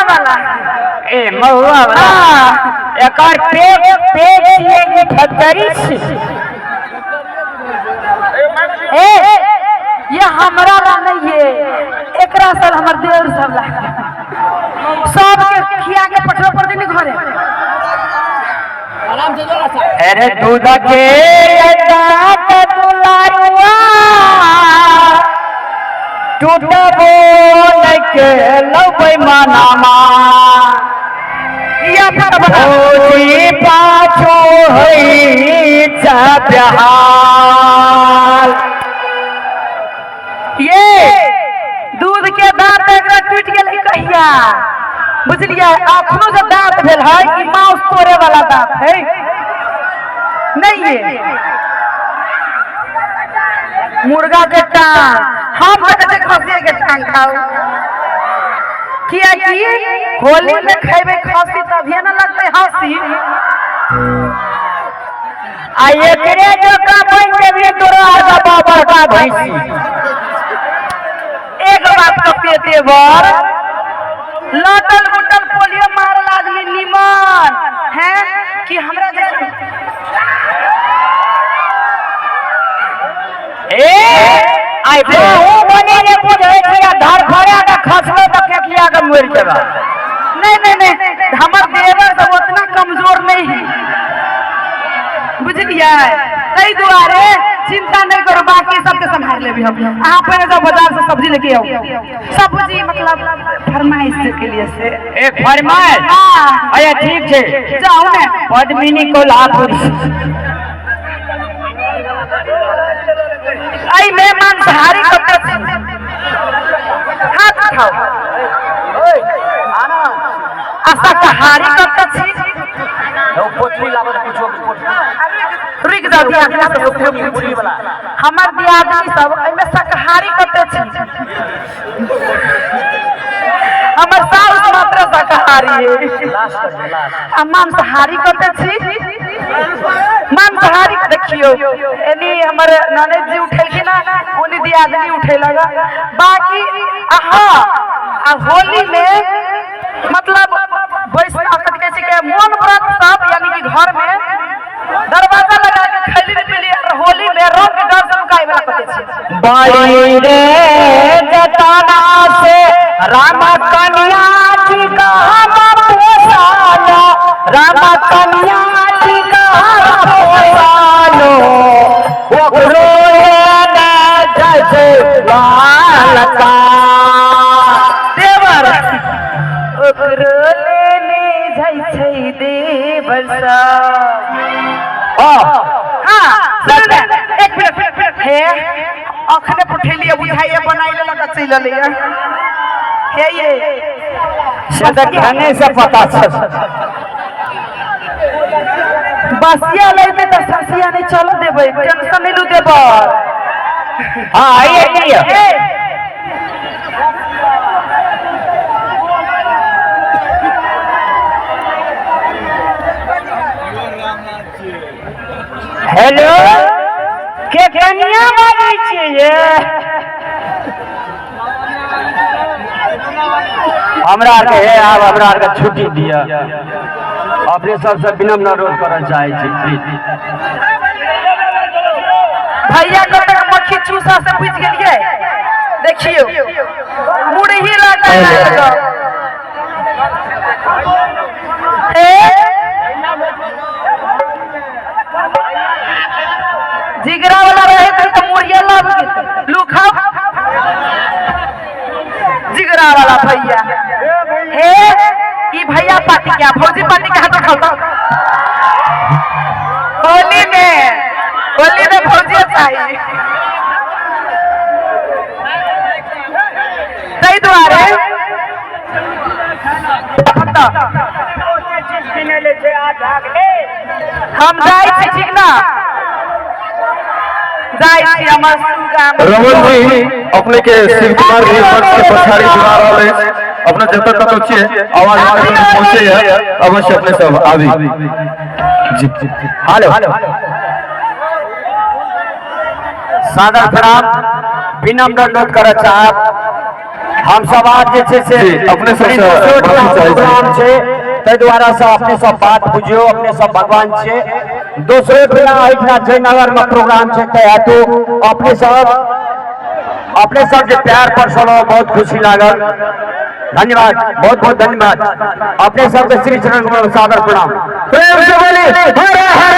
वाला। ए महुआ वाला। हाँ। एकर पेट पेट छियै कि फैक्ट्री छी? ए ये हमरा ला नहीं है, एकरा साल हमर देवर सब ला। सबके खिया के पठो पर दिन घरे। अरे दूध के दांत दुलारुआ टूटबो नहीं के लबै मनामा। ये अपना बना। भौजी पाछू होइ बिहार। ये दूध के दांत एकरा टूट गेलै कहिया बुझलियै? अखनो जे दांत भेल है ई मांस तोड़े वाला दांत है नहीं। ये मुर्गा के टांग, हम तो कहै छियै खसिये के टांग खाओ, कियाकि होली में खेबै खसी तभिए न लगतै हंसी। आ एकरे जकाँ बनि जेबही तोरो आर के बड़का भैंसी। एक बात के पेटे बर लटल बुटल पोलियो मारल आदमी निमन है कि हमरा जैसे? ए आइ बहु बने ने बुझै छै आ धरफड़ा के खसलो तऽ फेकिया के मरि जेबा। नहीं नहीं नहीं, हमर देवर सब उतना कमजोर नहीं है, बुझलियै? ताहि दुआरे चिंता नहीं करो, बाकी सबके संभाल लेबी हम। अहाँ पहले जाओ बाजार से सब्जी लेके आओ। सब्जी मतलब फरमाइश के लिए से। ए फरमाइश? हाँ। अच्छा ठीक छै। जाओ ने। पद्मिनी कोल्हापुरी। एहिमे मांसाहारी कते छी? हाथ उठाओ। आ शाकाहारी कते छी? रुकि जाओ, दियादनी सब पूछी। हमर दियादनी सब एहिमे शाकाहारी कते छी? हमर साउस मात्र शाकाहारी है। आ मांसाहारी कते छी? मांसाहारी देखियो, एनी हमर ननद जी उठेलखिन ना, ओनी दियादनी उठेलक। बाकी हाँ, आ होली में मतलब वैष्णव कथी कहै छै के मौन व्रत सब, यानी कि घर में दरवाजा लगा के खैली पीली और होली में रंग के डर से नुकाय वाला कते छै? बड़ी रे जतना से राम कन्या जी का पोसालो, राम कन्या जी का पोसालो, ओकरो ने जय बालका। देवर ओकरो लेने जाइ छै देवर सब। हाँ सुन ने, एक मिनट। हे अखने पठेलिए, बुझाइए बनाइ लेलक आ चलि एलैए। हे ये से तऽ खाने से पता चल। बसिया लेते तऽ ससिया नहीं चल देबै, टेंशन नहीं लू देबर। हाँ आइए आइए। हे हेलो, के कनिया बाजै छियै? हमरा आरके हे आब हमरा आरके छुट्टी दिअ। अपने सबसँ विनम्र अनुरोध करऽ चाहै छी, प्लीज। भैया कतक मक्खी चूसा से बुझि गेलियै? देखियौ मुरही लगा लगा। ए जिगरा वाला रहे तऽ मुड़िया लाभ लू खाओ। जिगरा वाला भैया हे ई भैया पार्टी क्या भौजी पार्टी के हाथ उठाओ। होली में, होली में भौजी चाहिए, ताहि दुआरे हम जाइ छी, ठीक ना? जाइ छी हमर सुगा। रमन जी, अपने के शिव कुमार जी मंच के पछाड़ी बुला रहल अछि। अपने जतऽ कतौ छियै, आवाज अपने पहुँचे है, अवश्य अपने सब आबी जी। हेलो, सादर प्रणाम, विनम्र अनुरोध करऽ चाहब। हम सब आज जे छै से जी, अपने सबसँ कनि दोसरो माफी ठाम चाहै छी। प्रोग्राम छै, ताहि दुआरे से अपने सब बात बुझियौ, अपने सब भगवान छियै। दोसरो ठिना एहिठिना जयनगर में प्रोग्राम छै, ताहि हेतु अपने सब जे प्यार परसलहुँ बहुत खुशी लागल। धन्यवाद, बहुत बहुत धन्यवाद। अपने सबके श्री चरण कमल सादर प्रणाम। प्रेम से बोली हर हर